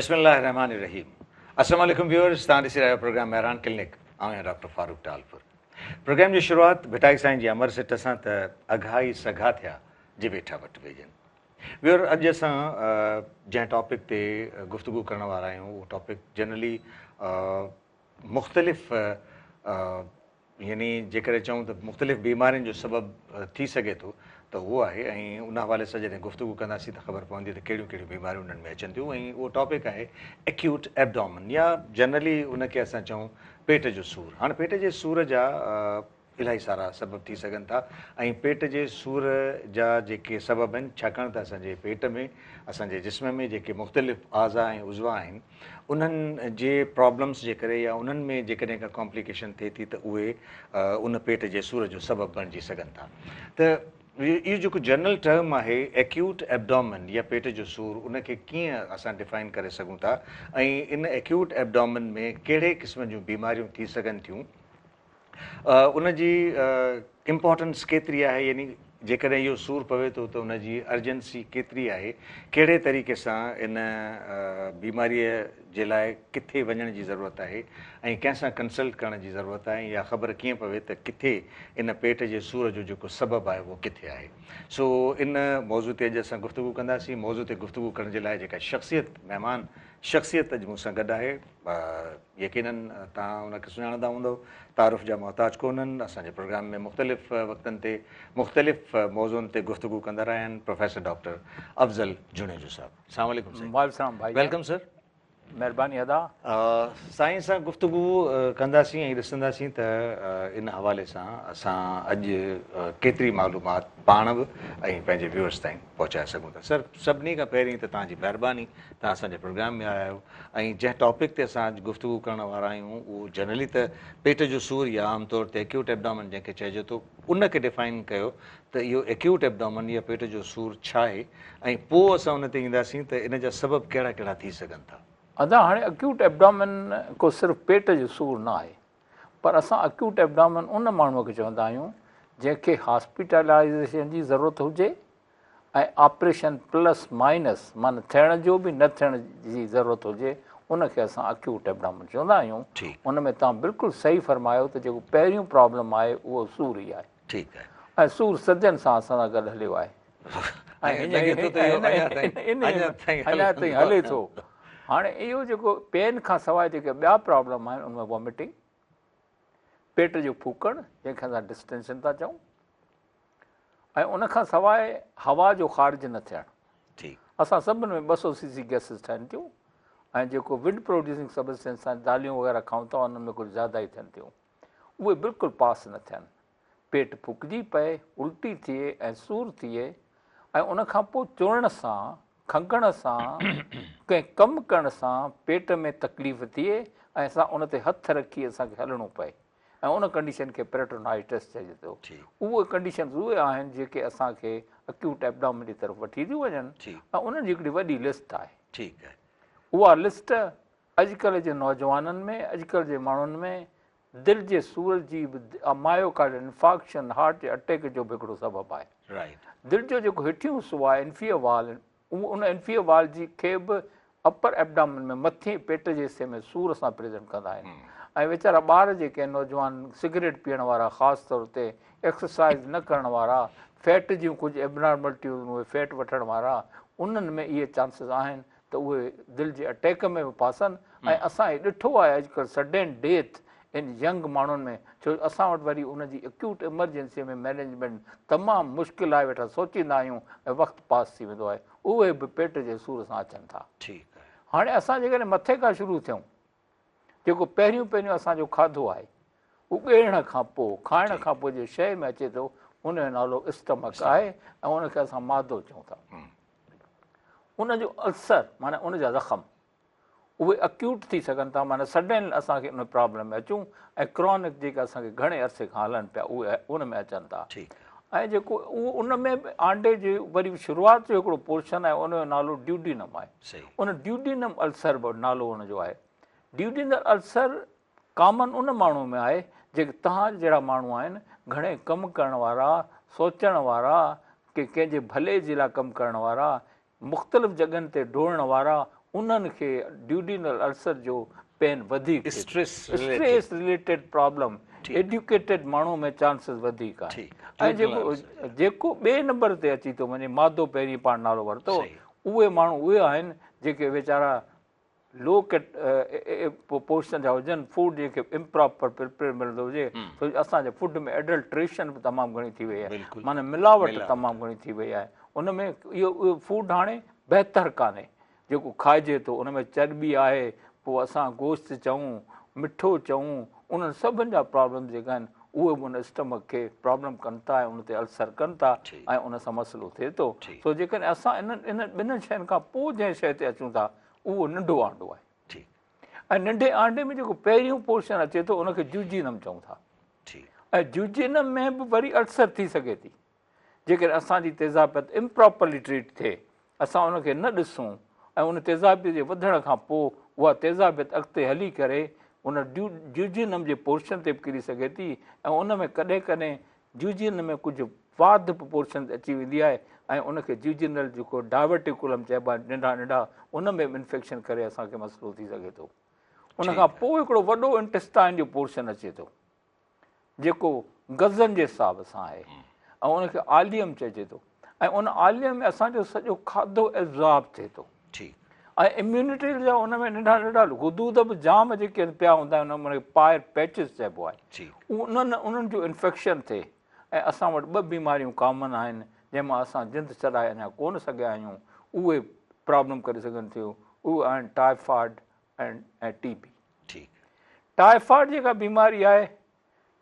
بسم الله الرحمٰن الرحيم السلام عليڪم ويورز توهان ڏسي رهيا آهيو پروگرام مهراڻ ڪلينڪ آئون آهيان ڊاڪٽر فاروق ٽالپر پروگرام جي شروعات ڀٽائي سائين جي امر سٽ سان ته اگها ئي سگها ٿيا جي ويٺا وٽ ويڄن ويور اڄ اسان جنهن ٽاپڪ تي گفتگو ڪرڻ وارا آهيون اهو ٽاپڪ جنرلي مختلف يعني جيڪڏهن چئون ته مختلف بيمارين جو سبب ٿي سگهي ٿو ته اهو آهي ۽ ان حوالي سان جڏهن گفتگو ڪنداسين ته خبر پوندي ته ڪهڙيون ڪهڙيون بيماريون انهن ۾ اچن ٿيون ۽ اهو ٽاپڪ آهي اڪيوٽ ايبڊومن يا جنرلي ان کي اسان چئون پيٽ جو سور. هاڻ پيٽ جي سور جا الاهي سارا سبب ٿي سگهن ٿا ۽ پيٽ جي سور جا جيڪي سبب آهن ڇاڪاڻ ته اسان جي پيٽ ۾ اسان جي جسم ۾ جيڪي مختلف اعضا ۽ عضوا آهن انهن جي پرابلمس جي ڪري يا انهن ۾ جيڪڏهن ڪا ڪامپليڪيشن ٿئي ٿي ته اهي ان پيٽ جي سور جو سبب بڻجي سگهن ٿا ته اهو جيڪو جنرل ٽرم آهي ايڪيوٽ ايبڊومن يا پيٽ جو سور ان کي ڪيئن اسان ڊفائن ڪري سگهون ٿا ۽ ان ايڪيوٽ ايبڊومن ۾ ڪهڙي قسم جون بيماريون ٿي سگهن ٿيون ان جي امپارٽنس ڪيتري آهي يعني جيڪڏهن اهو سور پوي ٿو ته ان جي ارجنسي ڪيتري آهي ڪهڙي طريقي سان ان بيماريء جي لاء ڪٿي وڃڻ جي ضرورت آهي ۽ ڪنهن سان ڪنسلٽ ڪرڻ جي ضرورت آهي ۽ اها خبر ڪيئن پوي ته ڪٿي ان پيٽ جي سور جو جيڪو سبب آهي اهو ڪٿي آهي سو ان موضوع تي اڄ اسان گفتگو ڪنداسين موضوع تي گفتگو ڪرڻ جي لاء جيڪا شخصيت مهمان شخصيت اڄ مون سان گڏ آهي يقينن توهان ان کي سڃاڻندا هوندؤ، تعارف جا محتاج ڪونهن، اسان جي پروگرام ۾ مختلف وقتن تي مختلف موضوعن تي گفتگو ڪندا رهيا آهن، پروفيسر ڊاڪٽر افضل جوڻيجو صاحب. السلام عليڪم سائين. وعليڪم السلام ڀائي جان. Welcome sir. مهرباني ادا. سائين سان گفتگو ڪنداسين ۽ ڏسنداسين ته ان حوالي سان اسان اڄ ڪيتري معلومات پاڻ به ۽ پنهنجي ويورز تائين پهچائي سگهون ٿا. سر سڀني کان پهرين ته توهان جي مهرباني توهان اسان جي پروگرام ۾ آيا آهيو ۽ جنهن ٽاپڪ تي اسان اڄ گفتگو ڪرڻ وارا آهيون اهو جنرلي ته پيٽ جو سور يا عام طور تي ايڪيوٽ ايبڊامن جنهن کي چئجي ٿو ان کي ڊفائن ڪيو ته اهو ايڪيوٽ ايبڊامن يا پيٽ جو سور ڇا آهي ۽ پوء اسان ان تي اينداسين ته ان جا سبب ڪهڙا ڪهڙا ٿي سگهن ٿا. ادا هاڻي اڪيوٽ ايبڊامن ڪو صرف پيٽ جو سور نه آهي پر اسان اڪيوٽ ايبڊامن ان ماڻهو کي چوندا آهيون جنهن کي هاسپيٽلائيزيشن جي ضرورت هجي ۽ آپريشن پلس مائنس معنيٰ ٿيڻ جو به نه ٿيڻ جي ضرورت هجي ان کي اسان اڪيوٽ ايبڊامن چوندا آهيون ان ۾ توهان بلڪل صحيح فرمايو ته جيڪو پهريون پرابلم آهي اهو سور ئي آهي ٺيڪ آهي ۽ سور صدين سان اسان سان گڏ هليو آهي ۽ لڳي ٿو ته اهو اڃا تائين هلي ٿو هاڻي اهو جيڪو پين کان سواء جيڪي ٻيا پرابلم آهن ان ۾ وامٽنگ پيٽ جو ڦوڪڻ جنهن کي اسان ڊسٽينشن ٿا چئون ۽ ان کان سواء هوا جو خارج نه ٿيڻ. ٺيڪ. اسان سڀن ۾ 200 سي سي گئسز ٺهن ٿيون ۽ جيڪو ونڊ پروڊيوسنگ سبسٽنس آهن داليون وغيره کائون ٿا انهن ۾ ڪجهه زياده ئي ٿين ٿيون اهي بلڪل پاس نه ٿين. پيٽ ڦوڪجي پئي، الٽي ٿئي ۽ سور ٿئي ۽ ان کان پوء چرڻ سان، کنگهڻ سان، ڪنهن ڪم ڪرڻ سان پيٽ ۾ تڪليف ٿئي ۽ اسان ان تي هٿ رکي اسان کي هلڻو پئي. ۽ ان ڪنڊيشن کي پيريٽونائٽس چئجي ٿو. اهي ڪنڊيشنز اهي آهن جيڪي اسان کي اڪيوٽ ايبڊامن جي طرف وٺي ٿيون وڃن ۽ انهن جي هڪڙي وڏي لسٽ آهي. اها لسٽ اڄڪلهه جي نوجوانن ۾ اڄڪلهه جي ماڻهن ۾ دل جي سور جي به مايوڪارڊل انفارڪشن هارٽ جي اٽيڪ جو به هڪڙو سبب آهي. دل جو جيڪو هيٺيون حصو آهي انفيئر وال اهو ان انفيئر وال جي کي به اپر ايبڊامن ۾ مٿين پيٽ جي حصي ۾ سور سان پريزنٽ ڪندا آهن ۽ ويچارا ٻار جيڪي آهن نوجوان سگريٽ پيئڻ وارا خاص طور تي ايڪسرسائز نه ڪرڻ وارا فيٽ جون ڪجهه ايبنارملٽيون اهي فيٽ وٺڻ وارا انهن ۾ اهي چانسز آهن ته اهي دل جي اٽيڪ ۾ به ڦاسن ۽ اسان هي ڏٺو آهي اڄڪلهه سڊين ڊيٿ ان ينگ ماڻهن ۾ ڇو جو اسان وٽ وري ان جي اڪيوٽ ايمرجنسي ۾ مئنيجمينٽ تمام مشڪل آهي ويٺا سوچيندا آهيون ۽ وقت پاس ٿي ويندو آهي اهي به پيٽ جي سور سان اچن ٿا. ٺيڪ آهي. هاڻي اسان جيڪڏهن مٿي کان شروع ٿيون جيڪو پهريون پهريون اسان جو کاڌو آهي اڳيڙڻ کان پوء کائڻ کان پوء جنهن شيء ۾ اچي ٿو ان جو نالو اسٽمڪ آهي ۽ ان کي اسان معدو چئون ٿا ان جو السر معنيٰ ان جا زخم اهي اڪيوٽ ٿي سگهن ٿا معنيٰ سڊن اسان کي ان پرابلم ۾ اچون ۽ ڪرونڪ جيڪي اسان کي گهڻي عرصي کان هلن پيا اهي ان ۾ اچن ٿا ۽ جيڪو اهو ان ۾ به آنڊي جي وري شروعات جو هڪڙو پورشن آهي ان جو نالو ڊيوڊينم آهي ان ڊيوڊينم السر به نالو ان جو آهي ڊيوڊينل السر ڪامن ان ماڻهو ۾ آهي جيڪي توهان جهڙا ماڻهو آهن گهڻي ڪم ڪرڻ وارا سوچڻ وارا ڪي ڪنهن جي ڀلي جي لاء ڪم ڪرڻ وارا مختلف جڳهن تي ڊوڙڻ وارا انهن کي ڊيوڊينل السر جو پين وڌيڪ ٿئي ٿو. Stress related problem educated ماڻهو ۾ چانسز وڌيڪ آهن ۽ جيڪو جيڪو ٻئي نمبر تي اچي ٿو وڃي مادو پهرين پاڻ نالو ورتو اهي ماڻهو اهي آهن جيڪي ويچارا لو پوزيشن جا هجن فوڊ جنهن کي امپراپر پرپيئر ملندو هجي ڇو جو اسان جي فوڊ ۾ ايڊلٽريشن به تمام گهڻي ٿي وئي آهي معنيٰ ملاوٽ تمام گهڻي ٿي وئي آهي ان ۾ اهو فوڊ هاڻي بهتر ڪانهي جيڪو کائجي ٿو ان ۾ چرٻي آهي پوء اسان گوشت چئون مٺو چئون انهن سڀن جا پرابلم جيڪا آهن اهي به ان اسٽمڪ کي پرابلم ڪن ٿا ۽ ان تي السر ڪن ٿا ۽ ان سان مسئلو ٿئي ٿو سو جيڪڏهن اسان انهن انهن ٻنهن شين کان پوء جنهن شيء تي اچون ٿا اهو ننڍو آنڊو آهي ۽ ننڍي آنڊي ۾ جيڪو پهريون پورشن اچي ٿو ان کي جوجينم چئون ٿا ۽ جوجينم ۾ به وري السر ٿي سگهي ٿي جيڪڏهن اسان جي تيزابيت امپراپرلي ٽريٽ ٿئي، اسان ان کي نه ڏسون ۽ ان تيزابيت جي وڌڻ کان پوء اها تيزابيت اڳتي هلي ڪري ان ڊيوجينم جي پورشن تي به ڪري سگهي ٿي ۽ ان ۾ ڪڏهن ڪڏهن ڊيوجينم ۾ ڪجهه واڌ به پورشن تي اچي ويندي آهي ۽ ان کي ڊيوجينل جيڪو ڊائيورٽيڪولم چئبا آهن ننڍا ننڍا ان ۾ به انفيڪشن ڪري اسان کي مسئلو ٿي سگهي ٿو. ان کان پوء هڪڙو وڏو انٽسٽائن جو پورشن اچي ٿو. جيڪو گزن جي حساب سان آهي ۽ ان کي آليم چئجي ٿو ۽ ان آليم ۾ اسان جو سڄو کاڌو ابزارب ٿئي ٿو ۽ اميونٽي جا ان ۾ ننڍا ننڍا غدود به جام جيڪي پيا هوندا آهن ان کي پائر پيچز چئبو آهي انهن انهن جو انفيڪشن ٿئي ۽ اسان وٽ ٻه بيماريون ڪامن آهن جنهن مان اسان جند ڇڏائي اڃا ڪونه سگهيا آهيون اهي پرابلم ڪري سگهن ٿيون اهي آهن ٽائيفائڊ ۽ ٽي بي. ٺيڪ. ٽائيفائيڊ جيڪا بيماري آهي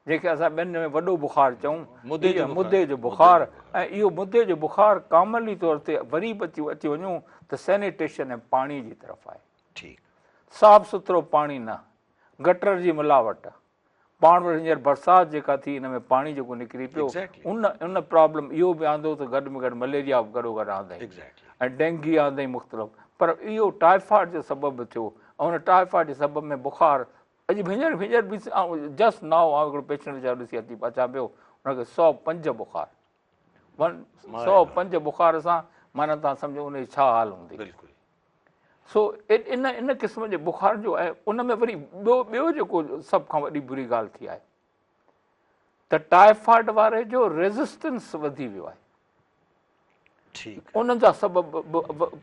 جنهن کي اسان ٻين ۾ وڏو بخار چئون مدي جو بخار ۽ اهو مدي جو بخار ڪامنلي طور تي وري به اچي اچي وڃون ته سينيٽيشن ۽ پاڻي جي طرف آهي. ٺيڪ. صاف سٿرو پاڻي نه، گٽر جي ملاوٽ، پاڻ وٽ هينئر برسات جيڪا ٿي ان ۾ پاڻي جيڪو نڪري پيو ان ان پرابلم اهو به آندو ته گڏ ۾ گڏ مليريا به گڏو گڏ آندائين ۽ ڊينگي آندائين مختلف پر اهو ٽائيفائيڊ جو سبب به ٿيو ۽ ان ٽائيفائيڊ جي سبب ۾ بخار اڄ به هينئر هينئر به جسٽ نائو آئون هڪڙو پيشنٽ ويچارو ڏسي اچي اچان پيو ان کي 105 بخار 105 بخار سان معنيٰ توهان سمجهو ان جي ڇا حال هوندي. بلڪل. سو ان ان قسم جي بخار جو ۽ ان ۾ وري ٻيو ٻيو جيڪو سڀ کان وڏي بري ڳالهه ٿي آهي ته ٽائيفائيڊ واري جو ريزسٽنس وڌي ويو آهي. ٺيڪ. ان جا سبب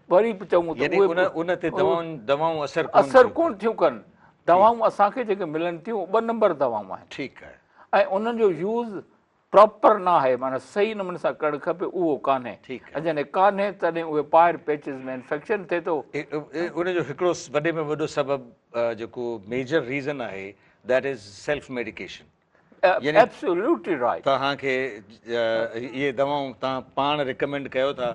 وري به چئون ته يعني ان ان تي دوائون دوائون اثر ڪون اثر ڪون ٿيون ڪن. دوائون اسان کي جيڪي ملن ٿيون ٻه نمبر دوائون آهن. ٺيڪ آهي. ۽ انهن جو يوز پراپر نه آهي معنيٰ صحيح نموني سان ڪرڻ کپي اهو ڪانهي ۽ جڏهن ڪانهي تڏهن اهي پائر پيچز ۾ انفيڪشن ٿئي ٿو. ان جو هڪڙو وڏي ۾ وڏو سبب جيڪو ميجر ريزن آهي that is self medication يعني ايبسولوٽلي رائٽ توهان کي اهي دوائون توهان پاڻ ريڪمينڊ ڪيو ٿا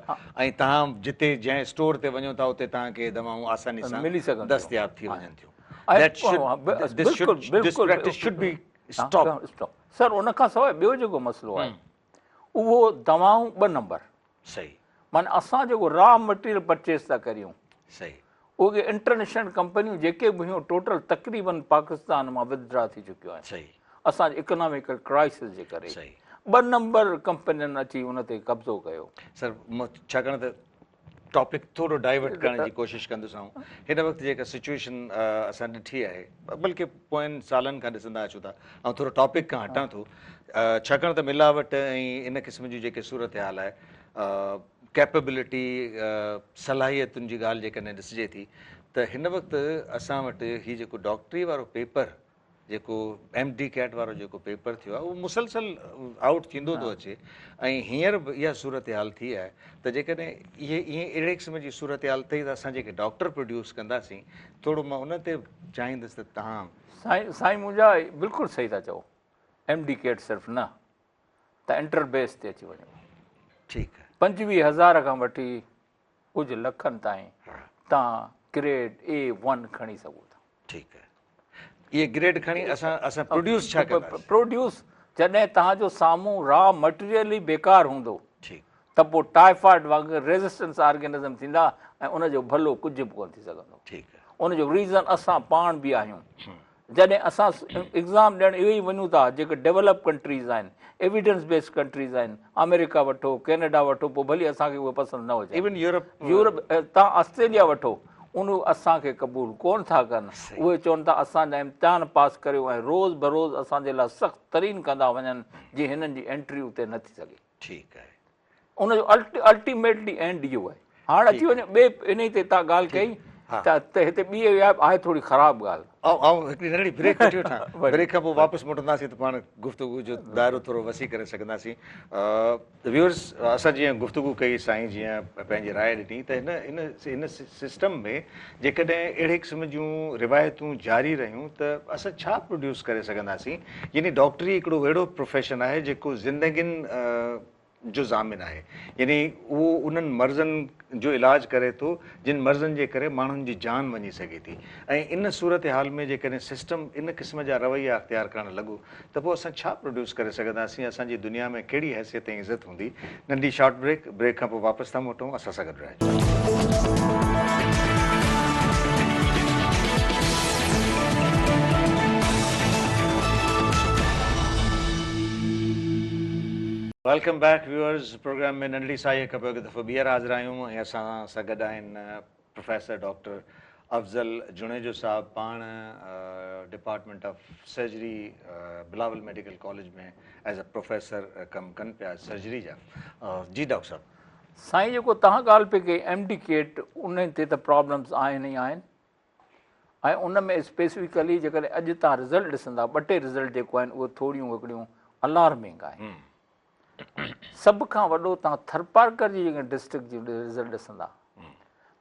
۽ توهان جتي جنهن اسٽور تي وڃو ٿا اتي توهان کي اهي دوائون آساني سان ملي سگهن ٿيون دستياب ٿي وڃن ٿيون that should this should this practice should be stop. Stop sir ان کان سواء ٻيو جيڪو مسئلو آهي اهو دوائون ٻه نمبر صحيح معنيٰ اسان جيڪو را مٽيريل پرچيز ٿا ڪريون صحيح اهي انٽرنيشنل ڪمپنيون جيڪي به هيون ٽوٽل تقريبن پاڪستان مان ودڊرا ٿي چڪيون آهن صحيح اسان جي اڪناميڪل ڪرائسس جي ڪري صحيح ٻه نمبر ڪمپنين اچي ان تي قبضو ڪيو. سر ڇاڪاڻ ته ٽاپڪ ٿورو ڊائيورٽ ڪرڻ جي ڪوشش ڪندس آئون هن وقت جيڪا سچوئيشن اسان ڏٺي آهي بلڪه پوين سالن کان ڏسندا اچون ٿا آئون ٿورو ٽاپڪ کان هٽان ٿو ڇاڪاڻ ته ملاوٽ ۽ ان قسم جي جيڪي صورتحال آهي ڪيپبلٽي صلاحيتن جي ڳالهه جيڪڏهن ڏسجي ٿي ته هن وقت اسان وٽ هي جيڪو ڊاڪٽري وارو پيپر جيڪو ايم ڊي ڪيٽ وارو جيڪو پيپر ٿيو آهي اهو مسلسل آئوٽ ٿيندو ٿو اچي ۽ هينئر به اها صورتحال ٿي آهي ته جيڪڏهن اهي ائين اهڙي قسم جي صورتحال ٿي ته اسان جيڪي ڊاڪٽر پروڊيوس ڪنداسين ٿورو مان ان تي چاهيندس ته توهان سائين سائين منهنجا بلڪل صحيح ٿا چئو ايم ڊي ڪيٽ صرف نه ته انٽر بيس تي اچي وڃو ٺيڪ آهي 25000 کان وٺي ڪجهه لکن تائين توهان گريڊ اي ون کڻي سگهو ٿا. ٺيڪ آهي. اهي گريڊ کڻي اسان اسان پروڊيوس ڇا ڪنداسين؟ پروڊيوس جڏهن توهان جو سامهون را مٽيريل ئي بيڪار هوندو ٺيڪ. ته پوء ٽائيفائيڊ وانگر ريزسٽنس آرگينزم ٿيندا ۽ ان جو ڀلو ڪجهه به ڪونه ٿي سگهندو. ٺيڪ آهي. ان جو ريزن اسان پاڻ به آهيون. جڏهن اسان ايگزام ڏيڻ اهو ئي وڃون ٿا جيڪي ڊيولپ ڪنٽريز آهن ايويڊنس بيسڊ ڪنٽريز آهن آمريڪا وٺو ڪينيڊا وٺو پوء ڀلي اسان کي اهي پسند نه هجن ايون يورپ يورپ توهان آسٽريليا وٺو ان اسان کي قبول ڪون ٿا ڪن. اهي چون ٿا اسان جا امتحان پاس ڪريو ۽ روز بروز اسان جي لاء سخت ترين ڪندا وڃن جي هنن جي انٽري اتي نه ٿي سگهي. ٺيڪ آهي. ان جو الٽيميٽلي اينڊ اهو آهي. هاڻ اچي وڃو ٻئي انهي تي تان ڳالهه ڪئي ته هتي ٻي آهي ٿوري خراب ڳالهه. آئون هڪڙي ننڍڙي بريڪ وٺي وٺان بريڪ کان پوء واپس موٽنداسين ته پاڻ گفتگو جو دائرو ٿورو وسيع ڪري سگهنداسين. ويورز اسان جيئن گفتگو ڪئي سائين جيئن پنهنجي راء ڏني ته هن هن هن سسٽم ۾ جيڪڏهن اهڙي قسم جون روايتون جاري رهيون ته اسان ڇا پروڊيوس ڪري سگهنداسين يعني ڊاڪٽري هڪڙو اهڙو پروفيشن آهي جيڪو زندگين جو ضامن آهي يعني اهو انهن مرضن جو علاج ڪري ٿو جن مرضن جي ڪري ماڻهن جي جان وڃي سگهي ٿي ۽ ان صورتحال ۾ جيڪڏهن سسٽم ان قسم جا رويا اختيار ڪرڻ لڳو ته پوء اسان ڇا پروڊيوس ڪري سگهنداسين اسان جي دنيا ۾ ڪهڙي حيثيت ۽ عزت هوندي ننڍي شارٽ بريڪ بريڪ کان پوء واپس ٿا موٽون اسان سان گڏ رهجو. Welcome back viewers programme ۾ ننڍڙي ساهيء کان پوء هڪ دفعو ٻيهر حاضر آهيون ۽ اسان سان گڏ آهن پروفيسر ڊاڪٽر افضل جوڻيجو صاحب پاڻ department of surgery Bilawal medical college ۾ as a professor ڪم ڪن پيا سرجري جا جي ڊاڪٽر صاحب. سائين جيڪو توهان ڳالهه پئي ڪئي ايم ڊي ڪيٽ انهن تي ته پرابلمز آهن ئي آهن ۽ ان ۾ اسپيسفڪلي جيڪڏهن اڄ توهان رزلٽ ڏسندا ٻه ٽي رزلٽ جيڪو آهن اهي ٿوريون هڪڙيون الارمنگ آهن سڀ کان وڏو توهان ٿرپارڪر جي جيڪڏهن ڊسٽرڪٽ جي رزلٽ ڏسندا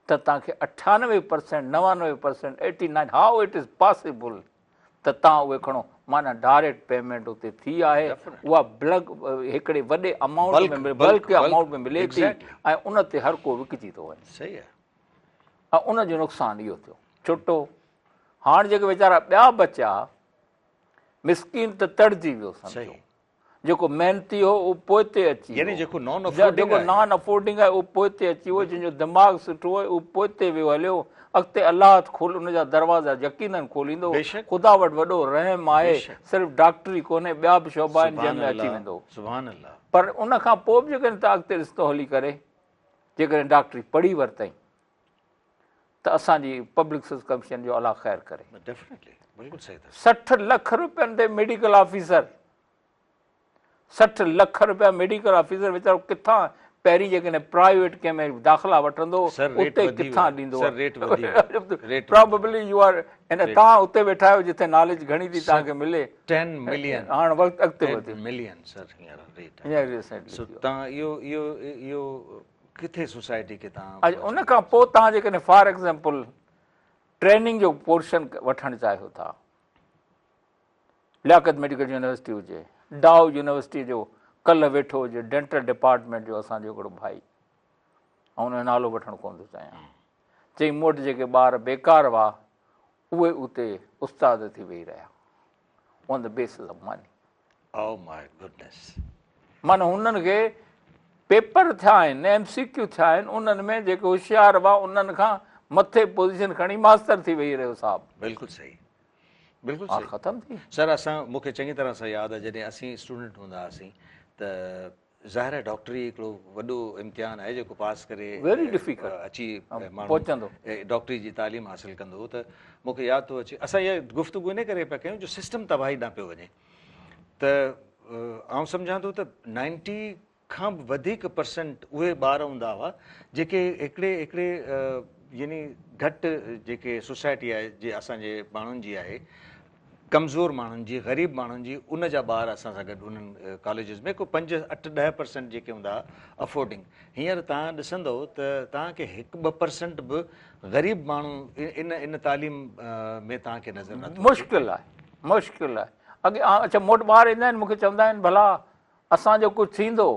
ته توهان کي 98% 99% 89 how it is possible ته توهان اهي کڻو معنيٰ ڊائريڪٽ پيمينٽ اتي ٿي آهي اها بلڪ هڪڙي وڏي امائونٽ ۾ بلڪ امائونٽ ۾ ملي ٿي ۽ ان تي هر ڪو وڪجي ٿو وڃي صحيح آهي ۽ ان جو نقصان اهو ٿيو ڇٽو. هاڻ جيڪي ويچارا ٻيا بچيا، مسڪين ته تڙجي ويو سمجهو. جيڪو محنتي هو اهو پوئتي اچي ويو. يعني جيڪو نان افورڊنگ جيڪو نان افورڊنگ آهي اهو پوئتي اچي ويو، جنهن جو دماغ سٺو آهي اهو پوئتي ويو هليو. اڳتي الله کول ان جا دروازا يقينن کوليندو. خدا وٽ وڏو رحم آهي. صرف ڊاڪٽري ڪونهي ٻيا به شعبا آهن جنهن ۾ اچي ويندو. سبحان الله. پر ان کان پوء به جيڪڏهن توهان اڳتي ڏسندو هلي ڪري جيڪڏهن ڊاڪٽري پڙهي ورتائين ته اسان جي پبلڪ سروس ڪميشن جو الله خير ڪري. ڊيفنيٽلي بلڪل صحيح ٿا. 60 لک روپين تي ميڊيڪل آفيسر 60 لک روپيا ميڊيڪل آفيسر ويچارو ڪٿان پهرين جيڪڏهن پرائيويٽ ڪنهن ۾ داخلا وٺندو اتي ڪٿان ڏيندو سر ريٽ وڌي ويو پراببلي you are ان توهان اتي ويٺا آهيو جتي ناليج گهڻي ٿي توهان کي ملي 10 ملين هاڻ وقت اڳتي وڌي ملين سر هينئر ريٽ هينئر ريسنٽلي سو توهان اهو اهو اهو ڪٿي سوسائٽي کي توهان اڄ ان کان پوء توهان جيڪڏهن فار ايگزامپل ٽريننگ جو پورشن وٺڻ چاهيو ٿا لياقت ميڊيڪل يونيورسٽي هجي ڊائو يونيورسٽي جو ڪلهه ويٺو هجي ڊينٽل ڊپارٽمينٽ جو اسان جو هڪڙو ڀائي آئون ان جو نالو وٺڻ ڪونه ٿو چاهيان چئي مون وٽ جيڪي ٻار بيڪار هئا اهي اتي استاد ٿي ويهي رهيا on the basis of money. Oh my goodness. معنيٰ هنن کي پيپر ٿيا آهن ايم سي ڪيو ٿيا آهن انهن ۾ جيڪي هوشيار هئا انهن کان مٿي پوزيشن کڻي ماستر ٿي ويهي رهيو صاحب. بلڪل صحيح بلڪل صحيح ختم ٿي. سر اسان مون کي چڱي طرح سان ياد آهي جڏهن اسين اسٽوڊنٽ هوندا هئاسين ته ظاهر آهي ڊاڪٽري هڪڙو وڏو امتحان آهي جيڪو پاس ڪري ويري ڊفيڪلٽ اچي ماڻهو پهچندو ڊاڪٽري جي تعليم حاصل ڪندو ته مون کي ياد ٿو اچي اسان اها گفتگو ان ڪري پيا ڪيون جو سسٽم تباهي ڏانهن پيو وڃي ته آئون سمجهان ٿو ته نائنٽي کان به وڌيڪ پرسنٽ اهي ٻار هوندا هئا جيڪي هڪڙي هڪڙي يعني گهٽ جيڪي سوسائٽي آهي جي اسان جي ماڻهن جي آهي ڪمزور ماڻهن جي غريب ماڻهن جي ان جا ٻار اسان سان گڏ انهن ڪاليجز ۾ ڪو پنج اٺ 10% جيڪي هوندا هئا افورڊنگ هينئر توهان ڏسندؤ ته توهان کي هڪ 2% به غريب ماڻهو ان ان تعليم ۾ توهان کي نظر نٿو اچي. مشڪل آهي مشڪل آهي اڳي اڇا مون وٽ ٻار ايندا آهن مون کي چوندا آهن ڀلا اسان جو ڪجهه ٿيندو؟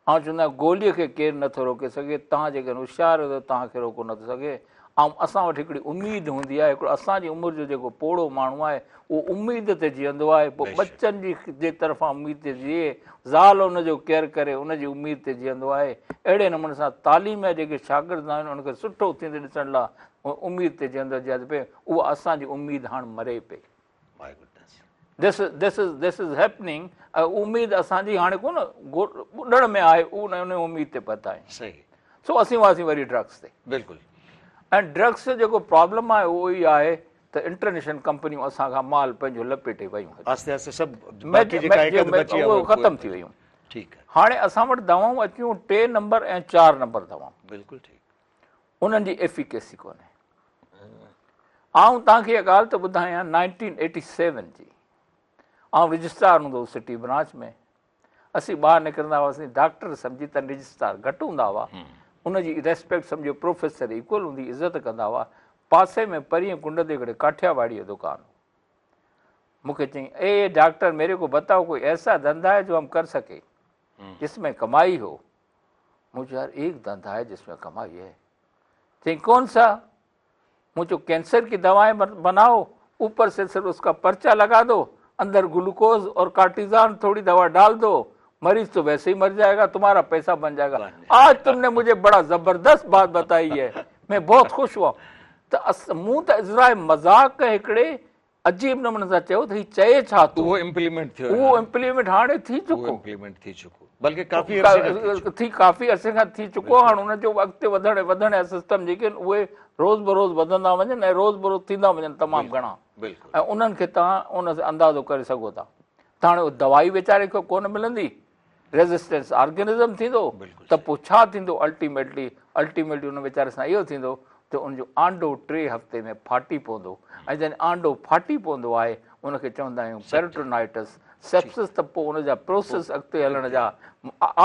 آئون چوندو آهيان گوليء کي ڪير نٿو روڪي سگهي، توهان جيڪڏهن هوشيار آهيو ته توهان کي روڪو نٿو سگهي. آئون اسان وٽ هڪڙي اميد هوندي آهي، هڪڙو اسان جي عمر جو جيڪو پوڙهو ماڻهو آهي اهو اميد تي جيئندو آهي، پوء ٻچن جي جي طرفان اميد تي جيئي، زال ان جو ڪيئر ڪري ان جي اميد تي جيئندو آهي. اهڙي نموني سان تعليم جا جيڪي شاگرد آهن انهن کي سٺو ٿيندي ڏسڻ لاء اميد تي جيئندو جيئندو پئي، اها اسان جي اميد هاڻ مري پئي. This this is this is happening اميد اسان جي هاڻي ڪونه ٻڏڻ ۾ آهي ان ان اميد تي پهتا آهيون صحيح سو اسين واسين وري ڊرگس تي بلڪل ۽ ڊرگس جو جيڪو پرابلم آهي اهو ئي آهي ته انٽرنيشنل ڪمپنيون اسان کان مال پنهنجو لپيٽي ويون هليون. آهستي آهستي سڀ باقي جيڪا هڪ اڌ بچي آهي اهي ختم ٿي ويون. ٺيڪ آهي. هاڻي اسان وٽ دوائون اچيون ٽي نمبر ۽ چار نمبر دوائون. بلڪل ٺيڪ. انهن جي ايفيڪيسي ڪونهي. آئون توهان کي اها ڳالهه ٿو ٻڌايان 1987 جي آئون رجسٽرار هوندو هوس سٽي برانچ ۾. اسين ٻاهر نڪرندا هئاسين ڊاڪٽر سمجهي ته رجسٽرار گهٽ هوندا هئا ان جي ريسپيڪٽ سمجهو پروفيسر ايڪول هوندي عزت ڪندا هئا پاسي ۾ پرينء ڪنڊ تي هڪڙي ڪاٺيا واڙي جو دڪان هو مون کي چيائين اي ڊاڪٽر ميري ڪو بتاؤ ڪوئي ايسا ڌنڌا هي جو هم ڪر سڪي جس ۾ ڪمائي هو مون چيو يار ايڪ ڌنڌا هي جس ۾ ڪمائي هي چيائين ڪون سا مون چيو ڪينسر ڪي دوائين بنائو اوپر سي صرف اس ڪا پرچا لگا دو اندر گلوڪوز اور ڪارٽيزان ٿوڙي دوا ڊال دو مريض تو ويسي هي مر جائي گا تمهارا پئسا بن جائي گا آج تم ني مجهي بڙا زبردست بات بتائي هي مين بهت خوش هوا ته مون ته ازراء مذاق هڪڙي عجيب نموني سان چيو ته هي چئي ڇا ٿو؟ اهو امپليمينٽ ٿيو اهو امپليمينٽ هاڻي ٿي چڪو. اهو امپليمينٽ ٿي چڪو بلڪه ڪافي عرصي کان ٿي چڪو. ٿي ڪافي عرصي کان ٿي چڪو هاڻ ان جو اڳتي وڌڻ ۽ وڌڻ جا سسٽم جيڪي آهن اهي روز بروز وڌندا وڃن ۽ روز بروز ٿيندا وڃن تمام گهڻا بلڪل ۽ انهن کي توهان ان سان اندازو ڪري سگهو ٿا ته هاڻي دوائي ويچاري کي ڪونه ملندي ريزسٽنس آرگنزم ٿيندو ته پوء ڇا ٿيندو الٽيميٽلي الٽيميٽلي ان ويچاري سان اهو ٿيندو ته ان جو آنڊو ٽي هفتي ۾ ڦاٽي پوندو ۽ جڏهن آنڊو ڦاٽي پوندو آهي ان کي چوندا آهيون پيرٽونائٽس سيپسس ته پوء ان جا پروسيس اڳتي هلڻ جا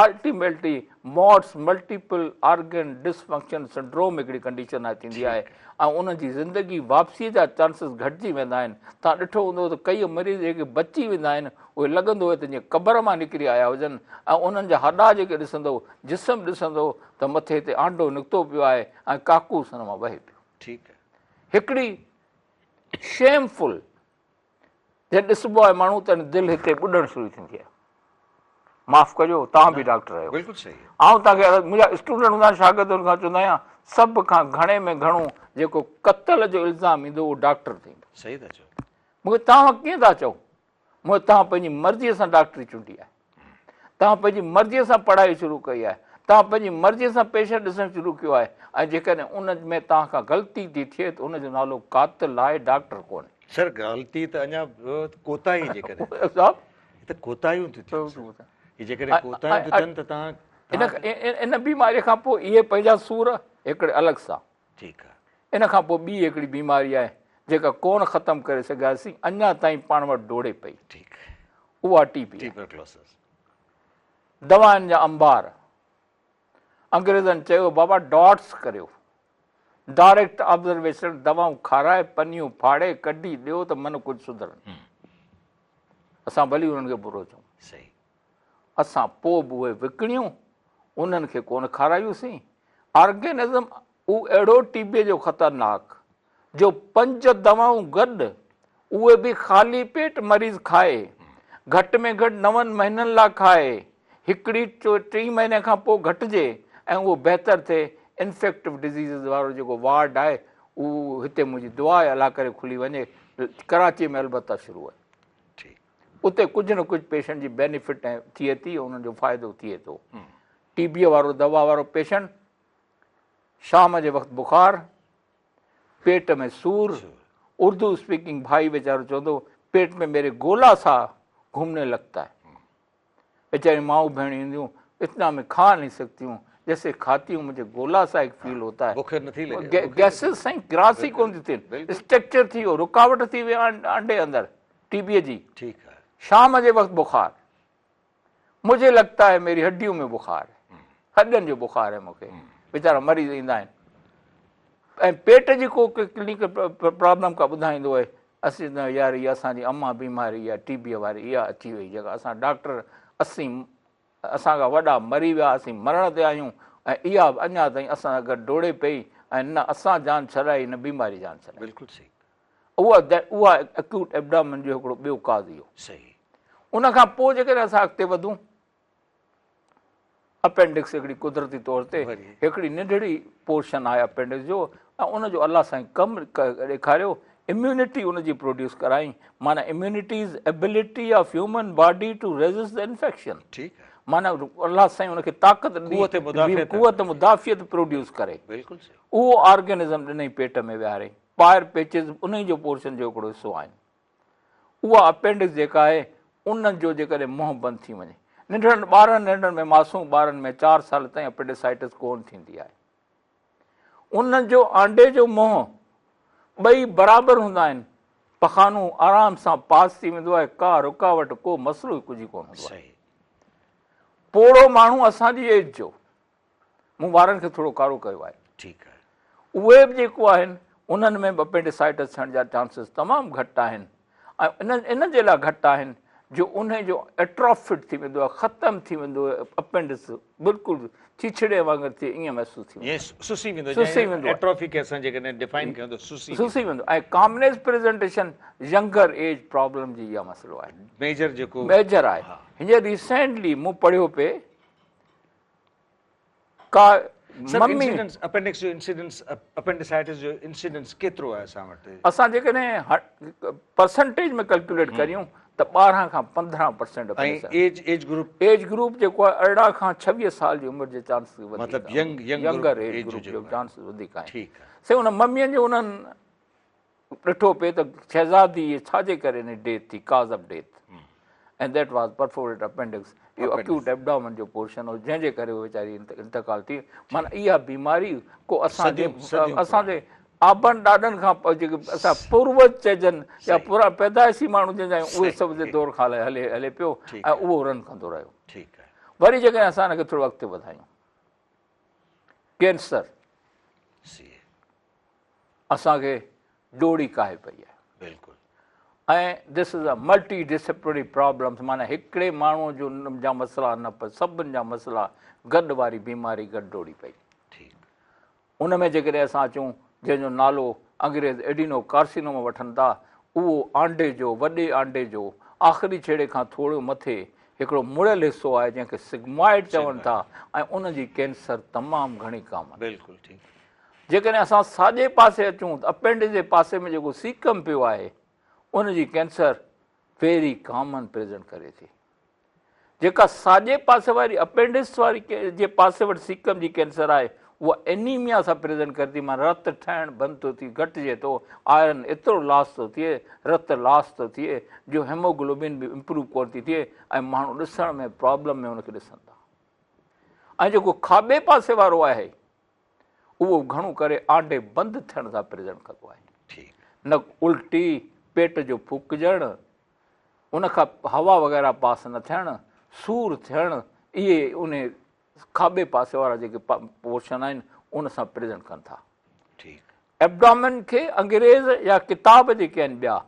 ultimately MODS multiple organ dysfunction syndrome هڪڙي ڪنڊيشن آهي ٿيندي آهي ۽ انهن جي زندگي واپسيء جا چانسز گهٽجي ويندا آهن. توهان ڏٺو هوندو ته ڪيئي مريض جيڪي بچي ويندا آهن اهي لڳندو آهي ته جيئن قبر مان نڪري آيا هجن ۽ انهن جا هڏا جيڪي ڏسندو، جسم ڏسندو ته مٿي تي آنڊو نڪتو پيو آهي ۽ ڪاڪوس ان مان وهي پيو. ٺيڪ آهي. هڪڙي شيمفل جڏهن ڏسبو آهي ماڻهو تڏهن دل هتي ٻڏڻ شروع ٿيندي آهي. معاف ڪجو توهان به ڊاڪٽر آهيو. بلڪل صحيح. آئون توهان کي منهنجا اسٽوڊنٽ هوندا آهن شاگرد انهن کان چوندو آهيان سڀ کان گهڻي ۾ گهڻو جيڪو قتل جو الزام ايندو اهو ڊاڪٽر تي ايندو. صحيح ٿا چئو. مون کي توهان ڪيئن ٿا چئو؟ مون کي توهان پنهنجي مرضيء سان ڊاڪٽري چونڊي آهي. توهان پنهنجي مرضيء سان پڙهائي شروع ڪئي آهي. توهان پنهنجي مرضيء سان پيشنٽ ڏسڻ شروع ڪيو آهي ۽ جيڪڏهن ان ۾ توهان کان غلطي ٿي ٿئي ته ان جو نالو قاتل آهي ڊاڪٽر ڪونهي. سر غلطي ته اڃا ڪوتاهي جيڪڏهن صاحب هي ته ڪوتاهيون ٿيون ٿين سر هي جيڪڏهن ڪوتاهيون ٿيون ٿين ته توهان ان بيماري کان پوء اهي پنهنجا سور هڪڙي الڳ سان ٺيڪ آهي. ان کان پوء ٻي هڪڙي بيماري آهي جيڪا ڪونه ختم ڪري سگهياسين اڃا تائين پاڻ وٽ ڊوڙي پئي ٺيڪ اها ٽي بي ٽيوبرڪلوسس دوائن جا انبار انگريزن چيو بابا ڊاٽس ڪريو ڊائريڪٽ آبزرويشن دوائون کارائي پنيون ڦاڙي ڪڍي ڏيو ته من ڪجهه سڌرن اسان ڀلي انهن کي برو چئون صحيح اسان پوء به اهي وڪڻيون انهن کي ڪونه کارايوسين آرگينزم اهو اهڙو ٽي بي جو خطرناڪ جو پنج دوائون گڏ اهي به خالي پيٽ مريض کائي گهٽ ۾ گهٽ نون مهينن لاء کائي هڪڙي ٽي مهيني کان پوء گهٽجي ۽ اهو بهتر ٿئي انفيڪٽو ڊزيزز وارو جيڪو وارڊ آهي اهو هتي منهنجي دعا آهي الله ڪري کلي وڃي ڪراچي ۾ البته شروع آهي اتي ڪجهه نه ڪجهه پيشنٽ جي بينيفٽ ٿئي ٿي انهن جو فائدو ٿئي ٿو ٽي بي وارو دوا وارو پيشنٽ شام جي وقت بخار، پيٽ ۾ سور، اردو اسپيڪنگ ڀائي ويچارو چوندو پيٽ ۾ ميري گولا سا گهومني لگتا هي. ويچاريون مائون ڀيڻيون اينديون اتنا مين کا نهين سڪتي هون جيسي کاتي هون مجهي گولا سا هڪ فيل هوتا هي. بک نٿي لڳي. گيسز سائين ڪراس ئي ڪونه ٿيون ٿين. اسٽرڪچر ٿي ويو رڪاوٽ ٿي وئي آنڊي اندر ٽي بي جي. ٺيڪ آهي. شام جي وقت بخار. مجهي لگتا هي ميري هڏيون ۾ بخار هي هڏن جو بخار هي مونکي ويچارا مريض ايندا آهن ۽ پيٽ جي ڪو ڪلينڪل پرابلم ڪا ٻڌائيندو آهي اسين چوندا آهيون يار هي اسان جي امان بيماري آهي ٽي بي واري اها اچي وئي جيڪا اسان ڊاڪٽر اسين اسان کان وڏا مري ويا اسين مرڻ تي آهيون ۽ اها به اڃا تائين اسان سان گڏ ڊوڙي پئي ۽ نه اسان جان ڇڏائي نه بيماري جان ڇڏائي بلڪل صحيح اها اها اڪيوٽ ايبڊامن جو هڪڙو ٻيو ڪاز اهو صحيح ان کان پوء جيڪڏهن اسان اڳتي وڌون اپينڊڪس هڪڙي قدرتي طور تي هڪڙي ننڍڙي پورشن آهي اپينڊڪس جو ۽ ان جو الله سائين ڪم ڏيکاريو اميونٽي ان جي پروڊيوس ڪرائي معنيٰ immunity is ability of human body to resist the infection ٺيڪ آهي. معنيٰ الله سائين ان کي طاقت ڏني، قوت مدافعت، قوت مدافعت پروڊيوس ڪري. بلڪل صحيح. اهو آرگنزم ڏنئي پيٽ ۾ ويهاري. پائر پيچز انهي جو پورشن جو هڪڙو حصو آهن. اها اپينڊڪس جيڪا آهي ان جو جيڪڏهن منهن بند ٿي وڃي. ننڍڙن ٻارن ننڍڙن ۾ معصوم ٻارن ۾ 4 سال تائين اپينڊيسائٽس ڪونه ٿيندي آهي. ان جو آنڊي جو منهن ٻئي برابر هوندا آهن. پخانو آرام سان پاس ٿي ويندو آهي، ڪا رڪاوٽ ڪو مسئلو ئي ڪجهه ڪونه هوندو آهي. پوڙهو ماڻهو اسان جي ايج جو، مون وارن کي ٿورو ڪارو ڪيو آهي، ٺيڪ آهي، اهي به جيڪو آهن انهن ۾ به اپينڊيسائٽس ٿيڻ جا چانسز تمام گهٽ آهن ۽ ان جي لاء گهٽ آهن جو انهي جو ايٽروفڊ ٿي ويندو آهي، ختم ٿي ويندو آهي اپينڊڪس، بلڪل ڇيڇڙي وانگر ٿئي ائين محسوس ٿي ويندو آهي. سسي ويندو، سسي ويندو آهي. ايٽروفي کي اسان جيڪڏهن ڊيفائن ڪيون ته سسي ويندو. سسي ويندو ۽ commonest presentation younger age problem جي اها مسئلو آهي. ميجر جيڪو ميجر آهي. هينئر ريسينٽلي مون پڙهيو پئي ڪا ممي اپينڊڪس جو انسيڊنس اپينڊيسائٽس جو انسيڊنس ڪيترو آهي اسان وٽ؟ اسان جيڪڏهن پرسنٽيج ۾ ڪلڪيوليٽ ڪريون ته 12 کان 15% ۽ age age group age group جيڪو آهي 18 کان 26 سال جي عمر جي چانسز وڌيڪ مطلب ينگ ينگر ايج گروپ جو چانسز وڌيڪ آهن. ٺيڪ آهي. سي ان ممين جو انهن ڏٺو پئي ته شهزادي ڇا جي ڪري ان ڊيٿ ٿي، cause of death, ۽ that was perforated appendix, اهو اڪيوٽ ائبڊامن جو پورشن هو جنهن جي ڪري ويچاري انتقال ٿي. معنيٰ اها بيماري ڪو اسان جي اسان جي آبن ڏاڏن کان جيڪي اسان پوروج چئجن يا پورا پيدائشي ماڻهو جنهن جا آهيون اهي سڀ جي دور کان هلي هلي پيو ۽ اهو رن ڪندو رهيو. وري جيڪڏهن اسان ان کي ٿورو اڳتي وڌايون، ڪينسر اسان کي ڊوڙي ڪاهي پئي آهي. بلڪل. ۽ This is a multi disciplinary problems, معنيٰ هڪڙي ماڻهوء جو جا مسئلا نه پر سڀن جا مسئلا گڏ واري بيماري گڏ ڊوڙي پئي. ٺيڪ. ان ۾ جيڪڏهن اسان اچون جنهن جو نالو انگريز ايڊينو ڪارسينوما وٺن ٿا، اهو آنڊي جو وڏي آنڊي جو آخري ڇيڙي کان ٿورو مٿي هڪڙو مڙيل حصو آهي جنهن کي سگمائڊ چون ٿا ۽ ان جي ڪينسر تمام گهڻي ڪامن. بلڪل ٺيڪ. جيڪڏهن اسان ساڄي پاسي اچون ته اپينڊڪس جي پاسي ۾ جيڪو سيڪم پيو آهي ان جي ڪينسر ويري ڪامن پريزنٽ ڪري ٿي. جيڪا ساڄي پاسي واري اپينڊڪس واري جي پاسي وٽ سيڪم جي ڪينسر آهي اها اينيميا سان پريزنٽ ڪري ٿي، معنيٰ رت ٺهڻ بند ٿو ٿئي، گهٽجي ٿو، آئرن ايترو لاس ٿو ٿئي، رت لاس ٿو ٿئي جو هيموگلوبن به امپروو ڪونه ٿي ٿئي ۽ ماڻهو ڏسڻ ۾ پرابلم ۾ ان کي ڏسن ٿا. ۽ جيڪو کاٻي پاسي وارو آهي اهو گهڻو ڪري آنڊي بند ٿيڻ سان پريزنٽ ڪندو آهي. نه الٽي، پيٽ جو ڦوڪجڻ، ان کان هوا وغيره پاس نه ٿيڻ، سور ٿيڻ، اهي ان کاٻي پاسي وارا جيڪي پورشن آهن ان سان پريزنٽ ڪن ٿا. ائبڊامن کي انگريز يا ڪتاب جيڪي آهن ٻيا